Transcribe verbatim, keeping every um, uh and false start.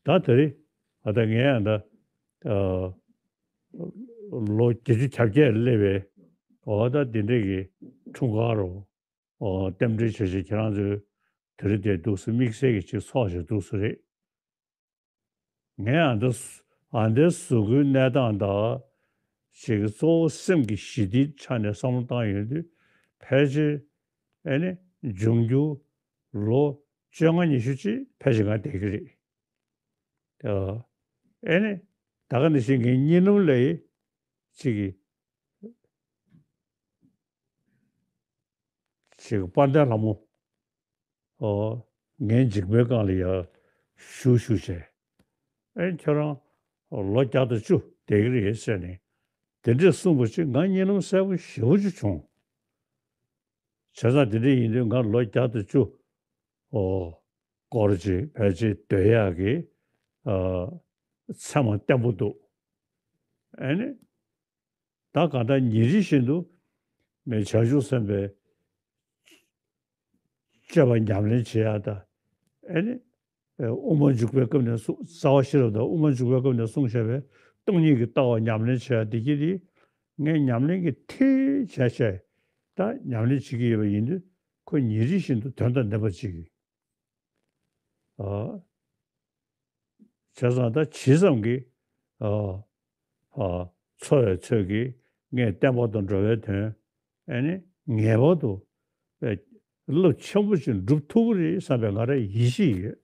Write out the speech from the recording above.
ད་དེ་རིང་ཨ་ད་ངས་ཨ་ད་ཨ་ལོ་བརྒྱད་ཅུ་གྱ་བརྒྱད་སླེབས་པའི་འོ་ད་འདི་འདྲས་ཀྱི་འཁྲུངས་སྐར་རོ། ཨོ་རྟེན་འབྲེལ་བྱེད་བྱེད་ཁྱེད་རང་ཚོས་དེ་རིང་དེ་འདུག་སེ་དམིགས་བསལ་གྱི་ཅིག་ཚོགས་བྱེད་འདུག་སེ་རེད། ངས་ཨ་འདི་སུ་ཨ་འདི་གཟུགས་པོའི་གནས་སྟངས་དང་ཅིག་གཙོ་བོ་སེམས་ཀྱི་ཞི་བདེའི་ཆ་ནས་བསམ་བློ་བཏང་ཡོང་དུས་ཕལ་ཆེར་ཨེ་ནི་འབྱུང་འགྱུར་ལོ་བཅོ་ལྔ་ཉི་ཤུ་ཅིག་ཕལ་ཆེར་ང་བསྡད་ཀྱི་རེད། ཨ་ཨེ་ནི་ད་ག་ནང་བཞིན་ངའི་གཉིད་ལམ་ལ་ཡི་ཅིག་གི་ཅིག་དཔལ་ལྡན་ལྷ་མོ། ཨོ། ངའི་མཇིང་པའི་སྒང་ལ་ཡར་བཞུགས་བཞུགས་བྱས། ཨེ་ཁྱོད་རང་ལོ་བརྒྱ་དང་བཅུ་བསྡད་ཀྱི་རེད་ཟེར་ནས། དེ་འདྲས་གསུངས་པ་ཅིག་ང་གཉིད་ལམ་གསལ་པོ་ཞེ་པོ་ཅིག་བྱུང་། བྱས་ཙང་དེ་འདྲས་ཡིན་དུས་ང་ལོ་བརྒྱ་དང་བཅུ། ཨོ། སྐོར་ཅིག་ཕལ་ཆེར་སྡོད་ཡག་གི་ཨ་མཚན་མ་བརྟན་པོ་འདུག་ཨེ་ནི། ད་གང་ལྟར་ཉིན་རེ་བཞིན་དུ་ངས་བྱང་ཆུབ་སེམས་དཔའི་སྤྱོད་པ་ཉམས་ལེན་བྱེད་ཡག་དང་། ཨེ་ནི། དབུ་མ་འཇུག་པའི་སྐབས་ནས་གསུངས་རྩ་བ་ཤེས་རབ་དང་དབུ་མ་འཇུག་པའི་སྐབས་ནས་གསུངས་བཞག་པའི་སྟོང་ཉིད་ཀྱི་ལྟ་བ་ཉམས་ལེན་བྱེད་ཡག་འདི་གྱིས་དེ་ངས་ཉམས་ལེན་གྱི་མཐིལ་བྱས་བྱས་ད་ཉམས་ལེན་བྱེད་ཀྱི་ཡོད་པ་ཡིན་དུས་ཁོ་ཉིན་རེ་བཞིན་དུ་དོན་དང་ལྡན་པ་ཅིག་གིས། ཨ། བྱས་ཙང་ད་ཇི་ཙམ་གྱིས་ཨ་ཨ་འཚོ་བའི་ཚོད་ཀྱིས་ངས་བསྟན་པ་དང་འགྲོ་བའི་དོན་ཨེ་ནི་ངེས་པར་དུ་ཨེ་རླབས་ཆེན་པོ་ཞིག་འགྲུབ་ཐུབ་ཀྱི་རེད་བསམ་པའི་ང་རང་ཡིད་ཆེས་ཡོད།